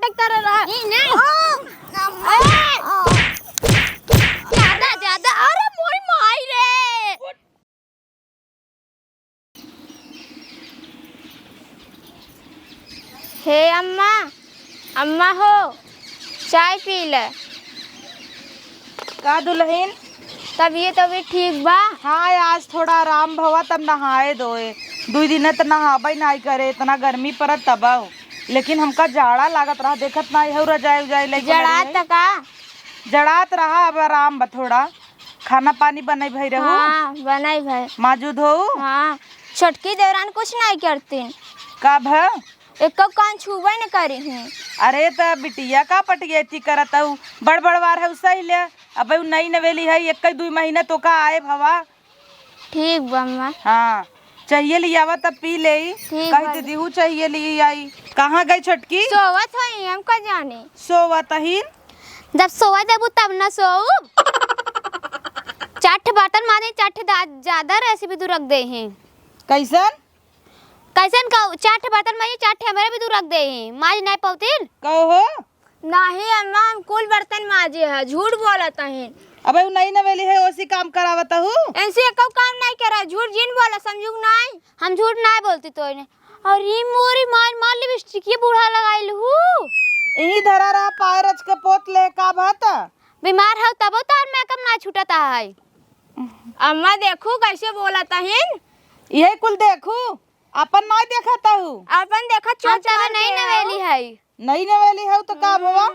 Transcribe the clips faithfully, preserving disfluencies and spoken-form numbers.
कर रहा है। नहीं, नहीं। ओ, अरे, ज्यादा, ज्यादा, अरे मोरी माई रे। हे अम्मा, अम्मा हो, चाय पी ले। का दुलहिन? तबियत, तबियत ठीक बा? हाँ, आज थोड़ा आराम भवा, तब नहाए धोए। दुइ दिन त नहाबे नाई करे, इतना गर्मी परत तब। लेकिन हमका जाड़ा लागत रहा, देखत नाई हऊ रजाई उजाई लइके जड़ात रही। त का? जड़ात रहा, अब आराम बा थोड़ा। खाना पानी बनई भई रहू? हाँ, बनई भई। माजू धोऊ? हाँ। छोटकी देवरान कुछ नाई करतीन। का भ? एको कान छुबे न करी ही। अरे त बिटिया का पटियैती करत हऊ? बड़ बड़ वार है सही ले। अबे उ नई नवेली है, एक दुई महीना तोका आए भवा। ठीक बा अम्मा। हाँ, चाहिए लियावा तब पी लेई। ठीक कही बा। त दिहू चाहिए ली आई। कहाँ गई छोटकी? सोवत होई, हम का जाने। सोवत ही? जब सोवा देबू तब न सोऊ। चार ठे बर्तन माजे, चार ठे दा-, ज्यादा रेसिपी तू रख दे ही। कैसन? कैसन कहू? चार ठे बर्तन माजे, चार ठे हमरे भी तू रख दे ही। माज नहीं पौतीन? कहो हो? नाही अम्मा, हम कुल बर्तन माजे है, झूठ बोलत हईन। अबे उ नई नवेली है, ओसी काम करावत हू। इनसे एको काम नहीं करा, झूठ जिन बोला, समझू कि नहीं? हम झूठ नहीं बोलती तो इन्हें। अरे मोरी मार, मार लिपस्टिक ये बूढ़ा लगाइल हू। यही धरा रहा, पाए रच के पोत ले, का बात? बीमार हऊ तबो तार मेकअप ना छूटत है। अम्मा देखू कैसे बोलत हईन। यही कुल देखू, अपन नहीं देखत हू। अपन देखत हम चोंच तबे मार नई के नवेली हऊ। है। नई नवेली हऊ तो का भवा? हम्म।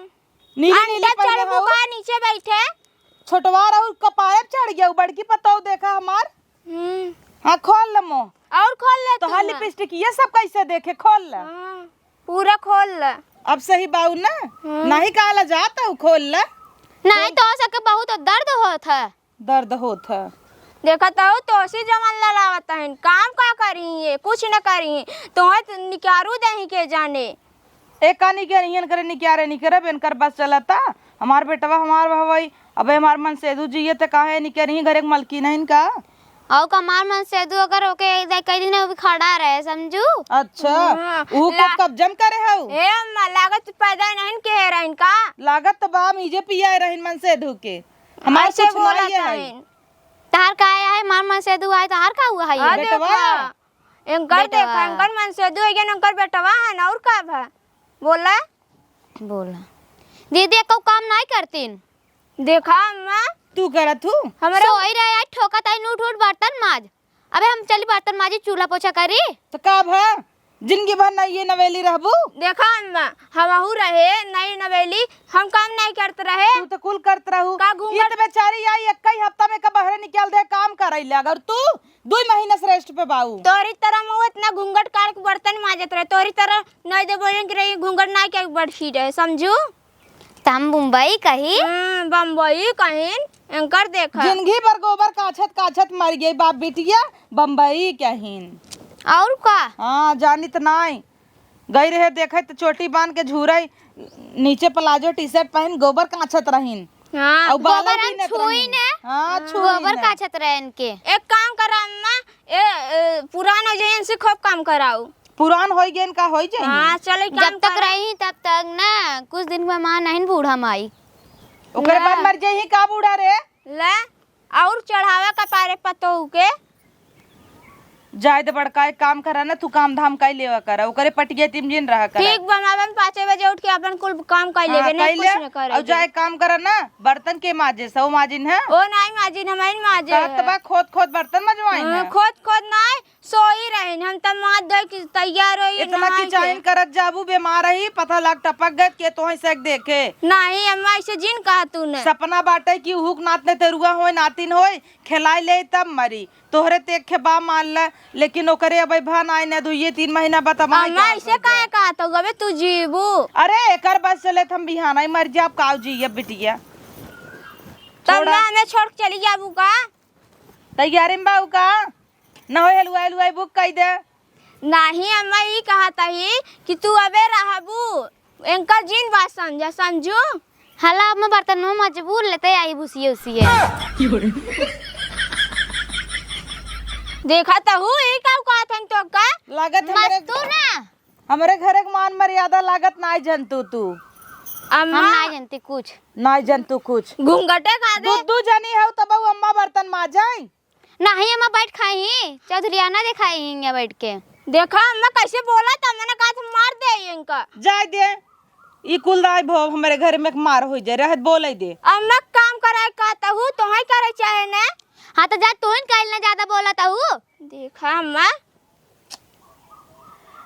नीली नीली अंडा पहने चढ़बू हऊ। का नीचे बैठे? छोटवा रहू कपारे चढ़ गया, बड़की पतोह देखा हमार। हम्म। हाँ, खोल ले मुँह। और खोल ले तो तू हाँ ना। लिपस्टिक ये सब कैसे देखे? खोल ले। हाँ, पूरा खोल ले। अब सही बाऊ ना? हम्म। नहीं काला जात हऊ, खोल ले। नहीं तो सके बहुत दर्द होत है। दर्द होत है। देखत हऊ, तोसी जवन लड़ावत हईन, काम का करी ये, कुछ न करी। तोहे त निकारू देही के जाने। ए, का निकारे, इनकरे निकारे, निकरब, इनकर बस चलता। हमार बेटवा, हमार भवई, अबे हमार मनसेधु जिये त काहे निकरी, घरे के मलकिन है इनका। और का हमार मनसेधु अगर ओके एक दे कई दिन अभी खड़ा रहे, समझू? अच्छा, हाँ, ऊ ला- कब कब्जम करे हऊ? ए अम्मा, लागत पैदा नहीं के रहिन का? लागत त बा, हम इजे पियाए रहिन मनसेधु के। हमार ऐसे कुछ बोला नहीं है। चाहेन। तहार का आया है, मार मनसेधु आए, तहार का हुआ है ये? हाँ, बेटवा। देखा, एंकर बेटवा। देखा, एंकर मनसेधु है, एंकर बेटवा है ना, और का भा? बोला? बोला। दीदी, एको काम नहीं करतीन? देखा अम्मा। तू करत हू? हमरा सोई रहे, आज ठोकत आई, उठ उठ बर्तन माज। अबे हम चली बर्तन माजी, चूल्हा पोछा करी। त का भा? जिंदगी भर नइये नवेली रहबू? देखा अम्मा, हमहू रहे नई नवेली, हम काम नहीं करत रहे। तू त कुल करत रहू। का घूंघट ई त बेचारी आई, एक्कई हफ्ता में का बहरे निकाल दे, काम करई ले। अगर तू दुई महीना से रेस्ट पे बाऊ। तोरी तरह मुँह इतना घूंघट काट के बर्तन माजत रहे, तोरी तरह नहीं दे बोले कि रही घूंघट ना के बैठी रहे, समझू? त हम मुंबई कही। हम्म, बम्बई कहिन, एंकर देखा। जिंदगी भर गोबर काछत काछत मर गई बाप बिटिया, बम्बई कहिन। और का? हाँ, जानित नाई। गई रहे देखे त चोटी बांध के झूरई, नीचे प्लाजो टी शर्ट पहन गोबर काछत रहिन। हाँ। और बाला गोबर हम बीनत छुई रहिन। ने। हाँ, छुई गोबर ने। काछत रहे इनके। एक काम करा अम्मा, ए, ए, पुरान हो जाए, इनसे खूब काम कराऊ। पुरान होई गइन का होई जाई? हाँ, चल, एक काम जब तक कर। रही तब तक ना, कुछ दिन में माँ नहीं बूढ़ा माई। ओकरे बाद ना। मर जाई का बूढ़ा रे? ले, और चढ़ावा कपारे पतोहू के। जाए दे बड़का, एक काम करा ना, तू काम धाम काई लेवा करा, ओकरे पटिया तिम जिन रहा करा। ठीक बा, हम अपन पाँचे बजे उठ के अपन कुल काम काई हाँ, लेबे, नहीं काई कुछ ले। न करे और के। जाए काम करा ना, बर्तन के माजे, सौ माजिन है। ओ नहीं माजिन, हम ही माजे कहत है। बा, खोद खोद बर्तन मजवाइन हाँ, है। खोद खोद नहीं, सोई रहिन, हम त माथ धोए के तैयार होई, इतना नहाई के। किचाइन करत जाबू, बेमार रही, पता लाग टपक गए, के तोहे से देखे। नहीं, अम्मा, ऐसे जिन कहा तूने। सपना बाटे कि हुक नात ने तेरुआ होए, नातिन होए, खेलाए ले तब मरी। तोहरे ते एक बा मान ले, लेकिन ओकरे अबे भन आए न दुइये तीन महीना बा, तब आए अम्मा, जाए ऐसे भर काहे जाए। कहा तो गबे तू जीबू? अरे, एकर बस चले त हम बिहाना ही मर जाब, काऊ जी, ये बिटिया। तब छोड़ा। ना हमें छोड़ के चली जाबू का? तैयारी में बाऊ का? न होए हलवाई हलवाई बुक कई दे। नाही अम्मा, ई कहत ही कि तू अबे रहबू, एंकर जिन बात समझा, समझू? हला अब मैं बर्तन में मजबूर लेते आई भूसिए उसिए। देखा त हूँ, ई का कहत हन तो का? लागत हमरे मस्तू ना। हमरे घरे के मान मर्यादा लागत नाई जनतू तू। अम्मा। हम नाई जनती कुछ। नाई जनतू कुछ। घूंघटे का दे। दू, दू जनी हऊ तब अम्मा बर्तन माजई। नहीं अम्मा बैठ खाई, चौधरियाना देखाई हियाँ बैठ के। देखा अम्मा कैसे बोला था, मैंने कहा था मार दे इनका। जाए दे, ई कुल दाई भव हमरे घर में मार हो जाए, रहत बोले दे। अम्मा काम कराए का तहू, तोहई करे चाहे ने। हाँ तो जा तू ही कइल ना ज्यादा बोला तहू। देखा अम्मा।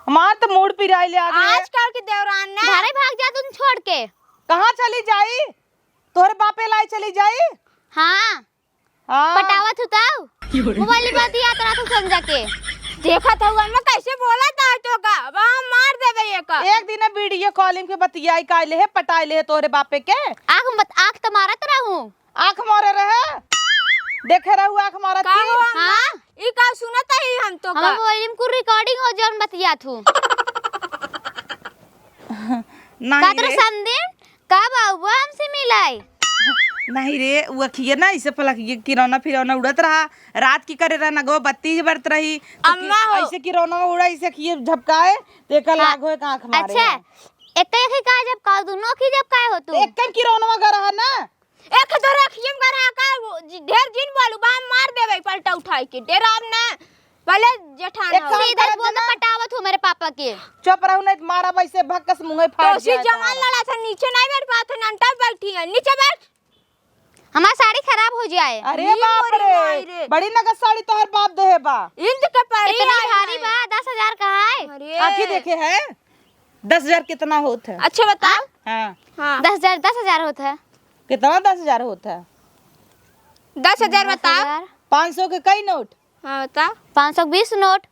हमार तो मूड पिराई ले आ गए। आजकल के दौरान ना। घरे भाग जा तुम छोड़ के। कहाँ चली जाई? तोहरे बापे लाई चली जाई? हाँ। हाँ। पटावत हूँ तऊ। मोबाइल बतियात रहत हूँ समझा के। देखत हऊ अम्मा कैसे बोला था तो का? अब हम मार देबे ये का। एक दिन वीडियो कॉलिंग पे बतियाई का ले है, पटाई ले है तोहरे बापे के। आँख मत, आँख तो मारत रहूँ। आँख मारे रहे? देखे रहू आँख मारत का की? हो अम्मा? हाँ। ई का सुनत ही हम तो हम का? मोबाइल में कुल रिकॉर्डिंग हो जौन बतियात हूँ। नहीं कातर रे। समदिन, कब आउबा हमसे मिलाए? नहीं रे, उ अखिए ना ऐसे पलक, ये किरौना फिरौना उड़त रहा। रात की करे रहा, नगवा बत्ती बरत रही, तो कि-, अम्मा हो। ऐसे किरौना उड़ा, ऐसे अखिए झपकाए, तो एकर हाँ। लाग होए का आँख मारे अच्छा, है। एक एक ही का झपकाओ, दोनों की झपकाए हो तू? एक कम किरौनवा का रहा ना। एक धरे अखिए में का रहा का, वो जि-, ढेर जिन बोलू, बा हम मार देबे पलटा उठाई के, डेराब ना। पहले जेठान एक हो। काम सीधा करब बोल ना। पटावत हूँ मेरे पापा के। चुप रहू, नहीं तो मारा वैसे भक्कस मुँहे फाड़ तो उसी जाए जवान तोहरा। लड़ा था, नीचे नहीं बैठ पाते, नंटा बैठी है, नीचे बैठ। हमार साड़ी खराब हो जाए। अरे ये बाप मोरी रे, माई रे। बड़ी नगद साड़ी तोहर बाप देहे बा। इंज के पड़ी इतना आई भारी है। बा, दस हजार का है। अरे। आँखी देखे है, दस हजार कितना होत है? अच्छा बताओ। हाँ? हाँ। हाँ। दस हजार, दस हजार होत है। कितना दस हजार होत है? दस हजार बताओ। दस हजार। पाँच सौ के कई नोट? हाँ, बता। पाँच सौ बीस नोट।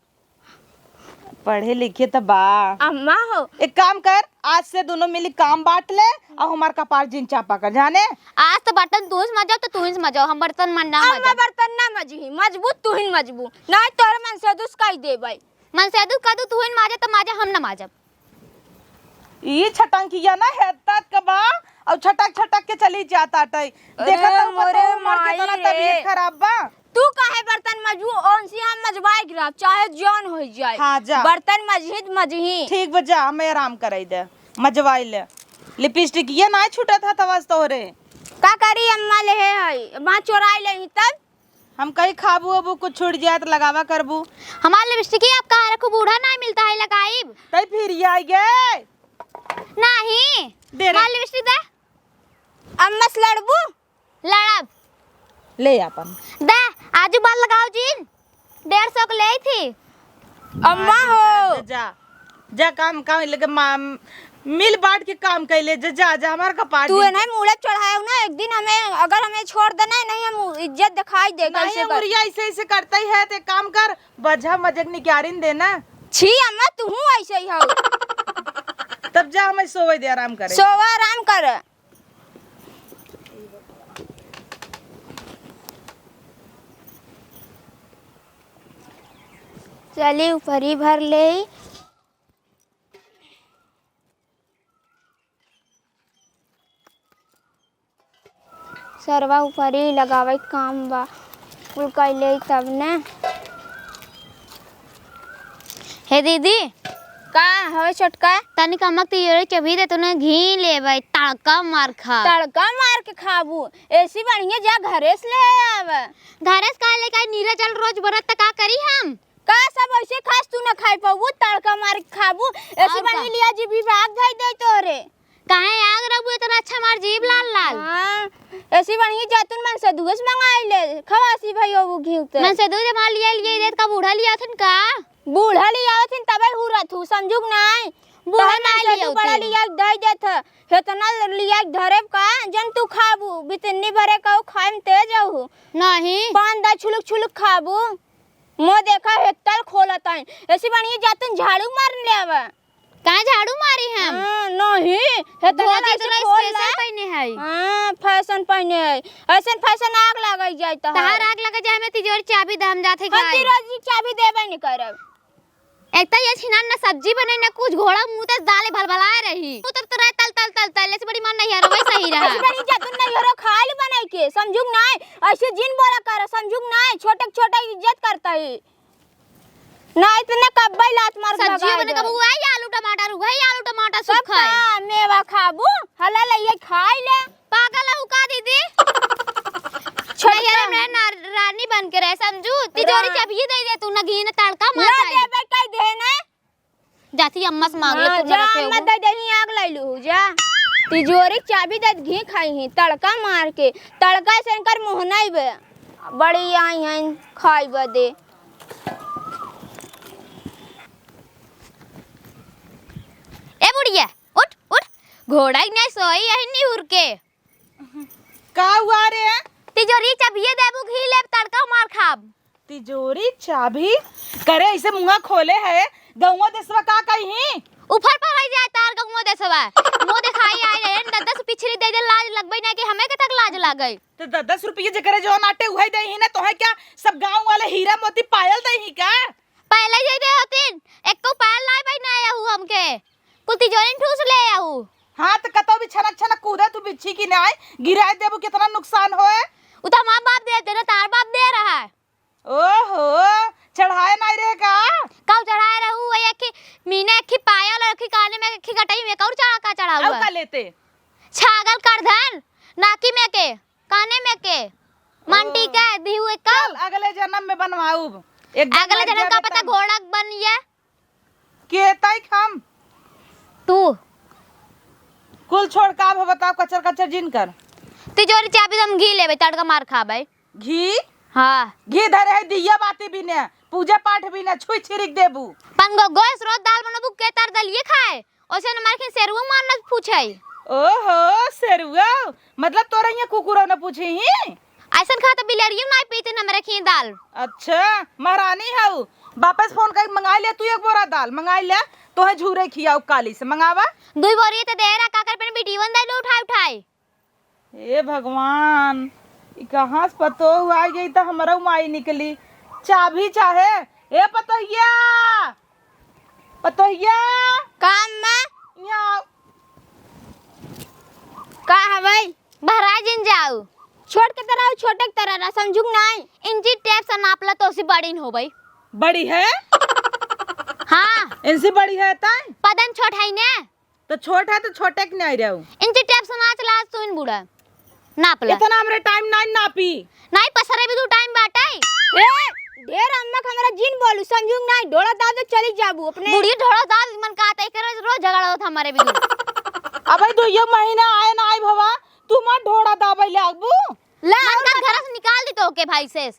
पढ़े लिखे त बा। अम्मा हो। एक काम कर, आज से दोनों मिली काम बाँट ले अउर हमार कपार जिन चापा कर, जाने? आज तो बर्तन तू ही मजाओ, तो तू ही मजाओ, हम बर्तन मन ना अम्मा मजाओ। बर्तन ना मजही, मजबू तू ही मजबू, नहीं तोरे मन से दुस कई देबै। मन से दुस कदू तू ही माजे, तो माजे हम ना माजब। ई छटंकिया ना हेतत के बा, अउर छटक छटक के चली जात आटै। अरे देखत हऊ मोरे पतोह हमार माई केतना रे। तबीयत खराब बा। तू काहे बर्तन मजबू? ओनसी हम मजबाई गिरा, चाहे जौन होइ जाए। हाँ, जा। बर्तन मजही त मजही। ठीक बा, जा, हमें आराम कराई दे, मजबाई ले। लिपस्टिकिया ना छूटत है तवस तोहरे। का करी अम्मा लेहे है, माँ चोराई लेही तब। हम कहीं खाबू अबू कुछ छूट जाए तो लगावा करबू। हमार लिपस्टिक ही आप कहाँ रखू? बूढ़ा नहीं मिलता है लगाइब। तई फिर ये आई गे। नहीं। दे रे। हमार लिपस्टिक दे। अम्मा से लड़बू? लड़ब। ले आपन। दे, आजू बाल लगाओ जिन। डेढ़ सौ के लेई थी। अम्मा हो। जा, जा, जा काम, काम लगे मा-, मिल बाँट के काम कैले, जा, जा, जा, हमार कपार तू जिन। है ना मूड़े चढ़ाया ना, एक दिन हमें, अगर हमें छोड़ देना है, नहीं हम इज्जत दिखाई दे, नहीं, कैसे कर उरिया ऐसे, ऐसे करते ही है, तो एक काम कर, बजा मजक निकारिन देना। छी अम्मा, तू हूँ ऐसे ही हो। तब जा, हमें सोवे दे, आराम करे। सोवा, आराम कर। चली ऊपरी भर ले। सरवा ऊपरी लगावे के काम बा, कुल कैले तब ने। हे दीदी। का हवे छोटका? तनिक अम्मा के तिजोरी चबी दे, तूने घी लेबै, तड़का मार खा। तड़का मार के खाबू, ऐसी बढ़िया जा घरे से ले आवे। घरे से काहे लेके आई? नीरा जल रोज बरत त का करी हम? का सब ऐसे खास तू ना खाई पाबू, तड़का मार के खाबू, ऐसी और का? बढ़िया लिया जी विभाग धई दे तोरे। काहे आग रखबू इतना अच्छा मार जीभ लाल लाल? हाँ, ऐसी बढ़िया जैतून मन से दूध मंगाई ले, खवासी भइयो वो घी उते। मन से दूध मार लिया, लिया देत का बूढ़ा लिया थन का? बूढ़ा लिया थन तबे हुरत हूँ, समझुक नाई। बूढ़ा तोहर ना मन से लिया तू बड़ा उते। लिया दई देत ह, हेतना लिया धरेब का, जन तू खाबू, बितन्नी भरे कहू खाए में तेज हूँ। नहीं। पान दा छुलुक छुलुक खाबू। मो देखा हेतल खोलत हई, ऐसी बढ़िया जैतून झाड़ू मार ले आवा। काहे झाड़ू मारी हम? हाँ, नहीं, हे तो धोती ऐसे तोरा खोल स्पेशल ले। पहने है। हाँ, फैशन पहने है। ऐसन फैशन आग लग जाए तो तहार है। आग लग जाए, हमें तिजोरी चाबी दे, हम जाते हम खाए। तिजोरी चाबी देबे नहीं करब। एक तो ये छिनान ना सब्जी बने ना कुछ, घोड़ा मुंह ते दाले भलभलाए रही। मुंह तर तर तल तल तल तल, ऐसे बड़ी मन नहीं है, वही सही रहा। ऐसे बड़ी इज्जत नहीं हो रहा, खाए ले बनाई के, समझुक नाय, ऐसे जिन बोला कर, समझुक नाय, छोटे छोटे इज्जत करता है। ना, इतने कब्बे लात मार के सब्जियों भगाए में दे। कबू वही आलू टमाटर, वही आलू टमाटर सब सूखा है। का मेवा खाबू? हला ले ये खाई ले। पागल है का दीदी? छोटका नैहरे में ना रानी बन के रहे, समझू? तिजोरी रा- चाबिये दे दे तू, ना घी ना तड़का मार ना खाई। देबे कई दे ना। जाती अम्मा से मांग ले, हाँ, तू ना जा रखे अम्मा हो। दे दे, ही आग ले लू, जा। तिजोरी चाबी दे, घी खाई ही, तड़का मार के। तड़का से इनकर मुँह नहीं बे। बड़ी आई हैं खाई बदे। ए बुढ़िया, उठ, उठ। घोड़ा ही नहीं सोई, यही निहुर के। का हुआ रे? तिजोरी चाबिये देबू, घी लेब, तड़का मार खाब। तिजोरी चाबी? करे ऐसे मुँह खोले है, गौवा देसवा का कही? ऊपर पर रह जाए तार गौवा देसवा। मुँह दिखाई आए रहे, दस दस पिछली दे दे, लाज लगबे ना कि हमें के तक लाज लागे। तो दस दस रुपये जेकरे जो नाटे उहे दे ही ना, तोहे क्या सब गाँव वाले हीरा मोती पायल दे ही का? पहले ही दे होतीन, एको पायल लाए भाई ना आहू हमके, कुल तिजोरी ठूस ले आहू। हाँ, तो कतौ भी छनक छनक कूदे तू बिच्छी की नाई, गिराए देबू, कितना नुकसान होए। उ तो हमार बाप देते ना, तार बाप दे रहा है। ओहो, चढ़ाए नाई रहे का? कब चढ़ाए रहू? वही एक ही मीने, एक ही पायल और एक ही काने में, एक ही गटई में, कौर चढ़ा का चढ़ा अउ हुआ? का लेते? छागल करधन, नाकी में के, काने में के, मंटी ओ। के, दिहू एक का? चल, अगले जन्म में बनवाऊब। एक दिन अगले मर जन्म का जाबे पता तब। घोड़ा बनिए। के तैक हम? तू। कुल छोड़, का अब बताओ, कचर कचर जिन कर। तिजोरी चाबी तो हम घी लेबे, तड़का मार खाबे। घी? हाँ। घी धरे है दिया बाती बिने, पूजा पाठ बिने, छुई छिरिक देबू। पन गो गोस रोज दाल बनबू, के तार दलिए खाए, ओसे न मार के सेरुआ मार न पूछे। ओहो, सेरुआ, मतलब तोरा यहाँ कुकुरो न पूछे ही? ऐसन खा तो बिलरियो ना पीते न हमरे खी दाल। अच्छा, महारानी हऊ, वापस फोन करके मंगाई ले तू एक बोरा दाल, मंगाई ले, तोहे झूरे खियाऊ काली से, मंगावा। दुई बोरी तो दे रहा, काकर पे बिटियवन दे लो उठाए उठाए। हे भगवान, ई कहाँ से पतोह आ गई त हमरउ माई निकली। चाभी चाहे, ए पतोहिया, पतोहिया। का अम्मा? यहाँ आउ। का हवई? बहराए जिन जाऊ। छोट के तरह, छोटे के तरह रह, समझुक नाई। इंची टेप से नाप ला तो उसी बड़ी न होबई। बड़ी है? हाँ। इनसे बड़ी है ताई? पदन छोट है ने। तो छोट है तो छोटे के नहीं रहू। इंची टेप से नाच ला सुन बूढ़ा। नाप ला। इतना हमरे टाइम नाई नापी। नाई पसरे भी तू टाइम बाटे। ए, ढेर अम्मा के हमरा जिन बोलू, समझू नाई, ढोड़ा दाब दे चली जाबू अपने। बुढ़िया ढोड़ा दाब मन का आता है, एकर रोज झगड़ा होता हमारे भी। अबे दुइयो महीना आए ना आई भवा, तू मत ढोड़ा दाबे लागबू। ला, मन का और घर से निकाल दी तो के भाई से।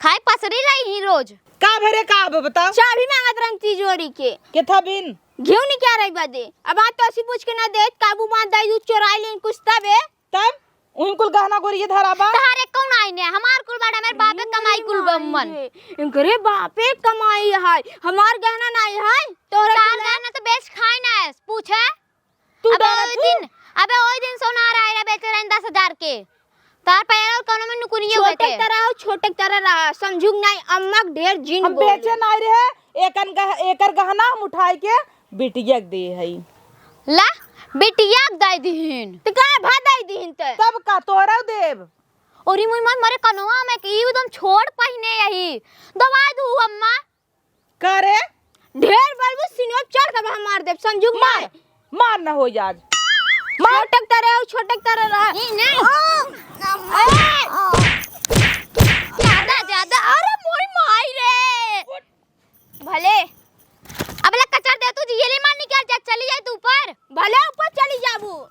खाए पसरी रही ही रोज। का भरे का अब बताओ? चाबी मांगत रहन तिजोरी के। केथा बिन? घेऊ नहीं क्या रही बदे। अब आज तो ऐसी पूछ के ना देत, काबू बांध दाई, दूध चोराई लेन कुछ तबे। तब उन कुल गहना गोरिये धरा बा। तहारे कौन आई ने? हमार कुल बाटे, हमारे बापे कमाई कुल बा मन। इनकरे बापे कमाई है, हमार गहना नहीं है। तोहरे तार कुल गहना तो बेच खाई ना है, पूछे। तू अबे डरत ओई हू? दिन, अबे ओई दिन सोनार आए रहे बेचे रहन दस हजार के। तार पैर और कोनो में नुकुनियो छोटे बेटे। तरह हो, छोटे तरह रहा, समझुक नहीं, अम्मा के ढेर जिन हम बोल। बेचे नहीं रहे, एकन गह-, एकर गहना हम उठाई के बिटिया के दे हई। ला, बिटिया के दे दिहिन। त का भा दे दिहिन त? तब का तोरा देब? ओरी मुई मन मरे कनवा में कि एकदम छोट पहिने यही। दवाई दू अम्मा। का रे? ढेर बोलबू, सिनवा चढ़ के बहा मार देब, समझू मार, मार। मार ना होई आज। मार। छोटक तरह हो, छोटक तरह रहा। ई नहीं। ओ, ए। ज्यादा, ज्यादा, अरे मोरी माई रे। भले। अब ले कचर दे तू, जियले मार निकल जा, चली जाए तू ऊपर। भले ऊपर चली जाबू।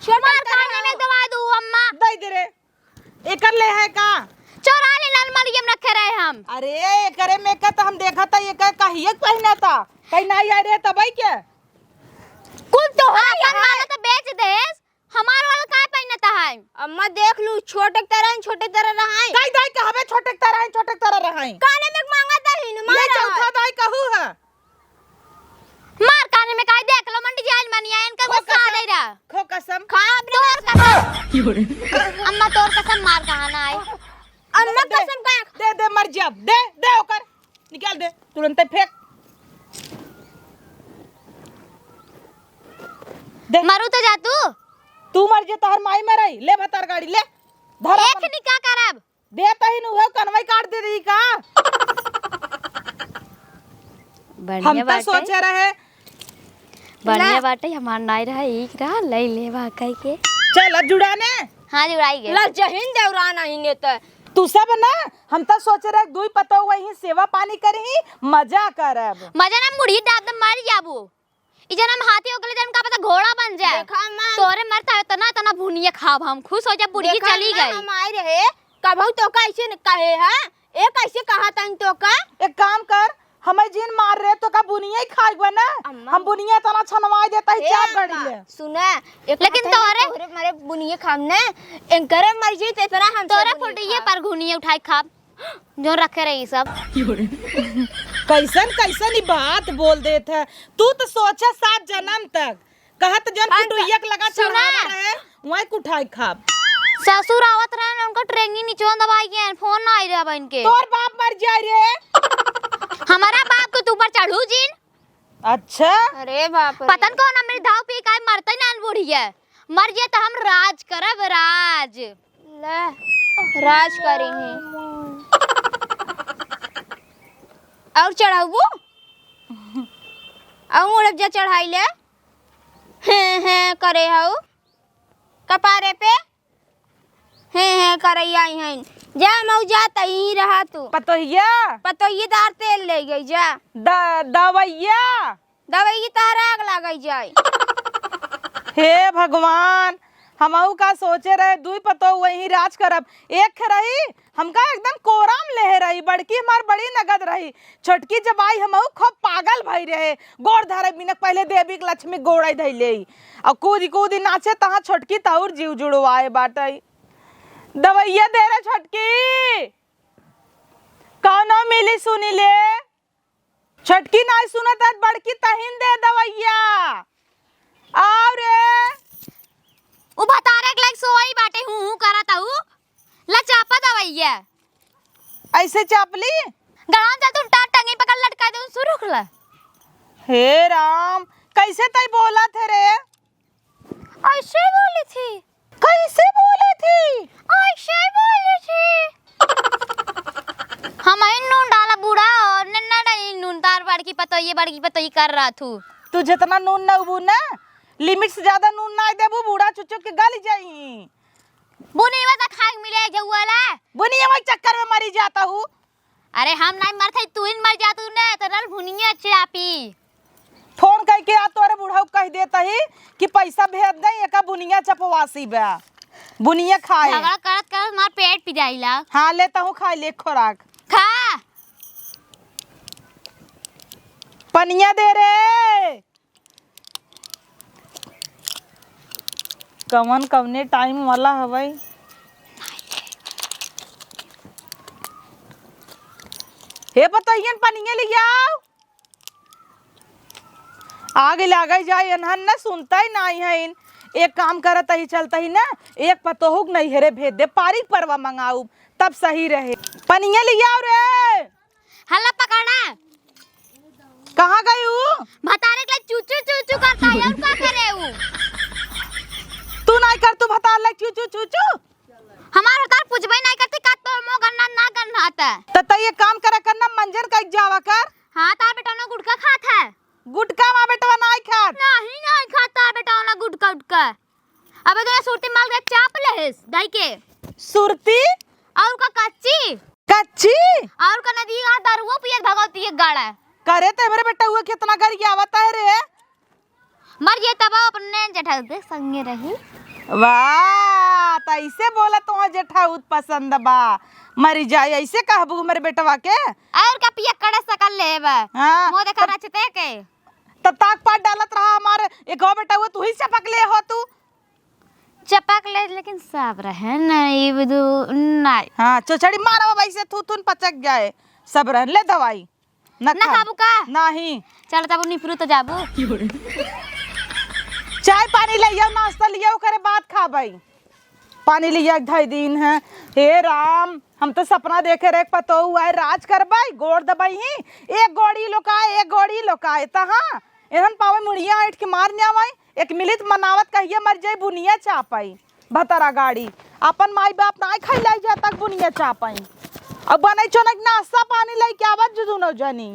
छोटक मार तरह काने में हो। दवा दू अम्मा। दे दे रे। एकर ले है का? चोरा ले लाल मलियम रखे रहे हम। अरे, एकरे में का त हम देखा था, एकर कहिए के पहिना था। कहीं नहीं आए रहे तबई के? कुल तोहरा अपन है। वाला तो बेच देस, हमार वाला काहे पहिनता है? अम्मा देख लू, छोटे के तरह, छोटे के तरह रहाई। कई दाई कहबे छोटे के तरह, छोटे के तरह रहाई। काने में मांगा दहिन, ये मारा। चौथा दाई कहू है। मार काने में काई देख लो, मंडी जाइल मनिया, इनका खो गुस्सा आ कसम। गई रहा। खो कसम। खा अपने तोर कसम। अम्मा तोर कसम मार कहाँ ना आई। अम्मा दे, कसम का। दे, दे, मर जा। दे, दे ओकर। निकाल दे, तुरंते फेंक। दे। मरू तो जा तू। तू मर जे, तोहर माई मरई। ले भतार गाड़ी, ले। धर एक अपन। निका करब। दे तहिन उहे कनवई काट दे रही का? बढ़िया हम तो बाटे। सोचे रहे। बढ़िया ला। बाटे, हमार नाई रहा, एक रहा, लई लेवा कह के। चल, अब जुड़ाने। हाँ, जुड़ाई गए। ला जहिन देवरान आहिने त। तू सब ना, हम तो सोचे रहे, दुई पतोह वहीं सेवा पानी करही, मजा करब। मजा ना, मुड़ी दाब दे, मर जाबू। ई जनम हाथी हो गले, जनम का पता घोड़ा बन जाए। देखा अम्मा। तोरे मरता है, तना, तना भुनिया खाब हम, खुश हो जा, बुढ़ी देखा चली अम्मा, गई। हम आए रहे, कबहू तो का ऐसे न कहे, हाँ? ए, कैसे कहा तन तो का? एक काम कर, हमें जिन मार रहे तो का बुनिया ही खाए हुए ना? अम्मा। हम बुनिया तना छनवाए देता ही ए चार अम्मा, घड़ी ले। सुना, एक लेकिन बात है ना, तोरे तोरे मारे बुनिया खाम ना, एंकरे मर जाई तो इतना हमसे तोरे बुनिया फुटिये खा। पर घुनिये उठाए खाब, जो रखे रही सब। कैसन, कैसन ई बात बोल देत है। तू तो सोचा सात जन्म तक, कहत जौन अरे फुटुइया के लगा सुना। चढ़ावा रहे, वहीं कुठाई खाब। ससुर आवत रहे ना, उनका ट्रेंगी निचवा दबाई गए, फोन ना आई रहे अब इनके। तोर बाप मर जाए रे। हमारा बाप के तू ऊपर चढ़ू जिन। अच्छा। अरे बाप रे। पता न कौन हमरे धाव पे काहे मरते ना बुढ़िया। मर जाए तो हम राज करब, राज। ले, राज करी ही। और चढ़ाबू? और उड़ब जा चढ़ाई ले। हैं, हैं, करे हऊ। कपारे पे। हैं, हैं, करे आई हैं। जा, मऊ जा, तहीं रहा तू। पतोहिया? पतोहिया दार तेल ले गई, जा। द-, दवैया? दवैया तार आग लागई जाए। हे भगवान, हमहू का सोचे रहे, दुई पतोह वहीं राज करब। एक रही, हमका एकदम कोराम लेहे रही, बड़की हमार बड़ी नगद रही। छोटकी जब आई, हमहू खूब पागल भई रहे, गोड़ धरे बिना पहले देवी के लक्ष्मी गोड़े धइले। और कूद कूद नाचे, तहाँ छोटकी तौर जीव जुड़वाए बाटई। दवैया दे रे छोटकी, कौनो मिली सुनी ले। छोटकी नाई सुनत है, बड़की तहिन दे दवैया। आओ रे। उ भतारे के लाइक सोई बाटे, हूँ हूँ करत हऊ। ला चापा दवैया। ऐसे चापली? गड़ान चल तू टाट टंगी पकड़ लटका दे, सुरुख ला। हे राम, कैसे तई बोलत है रे? ऐसे बोली थी। कैसे बोली थी? ऐसे बोली थी। हम ही नून डाला बूढ़ा और नन्ना डाली नून, तार बड़की पतोई, बड़की पतोई कर रहा थू। तू जितना नून न उबू ना, limit से ज्यादा नून ना देबू, बूढ़ा चुचुक के गल जाई। बुनिया तो खाए के मिले जौआ ला। बुनिया वही चक्कर में मरी जाता हूँ। अरे हम नहीं मरते, तू ही मर जा, तू ने तो रल भुनिया चापी। फोन करके आ तोरे बुढ़ऊ कह देता ही कि पैसा भेज दे, एका बुनिया चपवासी बा, बुनिया खाए। झगड़ा करत करत हमार पेट पिराइला। हाँ, ले तहूँ खाए, ले खोराक। खा। पनिया दे रे। कवन कवने टाइम वाला हवई? हे पतोहियन, पनिया ले आओ। आगे लागे जाए, एनहन न सुनता ही नाही है। एक काम करत ही, चलता ही ना, एक पतोहुक नैहरे भेज दे, पारी परवा मंगाऊ, तब सही रहे। पनिया ले आओ रे। हल्ला पकड़ना। कहाँ गई ऊ? भतारे के लिए चू चू चू चू करता है, और का करे ऊ? तू नहीं कर, तू भतार ले चू चू चू चू। हमार भतार पूछबे नहीं करती का, तो मो गन्ना ना गन्ना आता। त तई एक काम करा करना, मंजन का जावा कर। हाँ, तार बेटा ना गुटखा खात है। गुटखा मा बेटवा नहीं खात। नहीं, नहीं खात तार बेटा ना गुटखा उटखा। अबे तो सुरती माल के चाप लेहिस, दाई के। सुरती? और का कच्ची? कच्ची? और का नदी का दरुआ पियत भगवती के गाड़ा। करे ते हमरे बेटा हुआ कितना गरियावत है रे। मर जे तब अपने जेठाउत संगे रही। वाह, त ऐसे बोला तो जेठाउत पसंद बा। मरी जाए ऐसे कहबू हमरे बेटवा के। और का पिया कड़े सकल लेबा। हाँ, मोह देखा त रचते के। तब ताक पार डालत रहा हमारे, एक और बेटा हुआ तू ही चपक ले हो तू। चपक ले, लेकिन सब रहे नहीं, बुधू, नहीं। हाँ, चोचड़ी मारा बाबा, इसे थू थून पचक जाए, सब रहन ले दवाई। न ना खा। खाबू का? नहीं। चल तब निफरू तो जाबू। चाय पानी ले आओ, नाश्ता ले आओ, करे बात खाबई। पानी लिया के धई दीन है। हे राम, हम तो सपना देखे रहे, पतोहू आए, राज करबई, गोड़ दबई ही, एक गोड़ी लोकाए, एक गोड़ी लोकाए, तहाँ एहन पावे मुड़िया ऐठ के मार न्यावई, एक मिलित मनावत कहिए मर जाई बुनिया चापई, भतरा गाड़ी, अपन माई बाप नाय खाई लाई जा तक बुनिया चापई, अब बनई चोनक नाश्ता पानी लेके आवत जो दुनो जनी।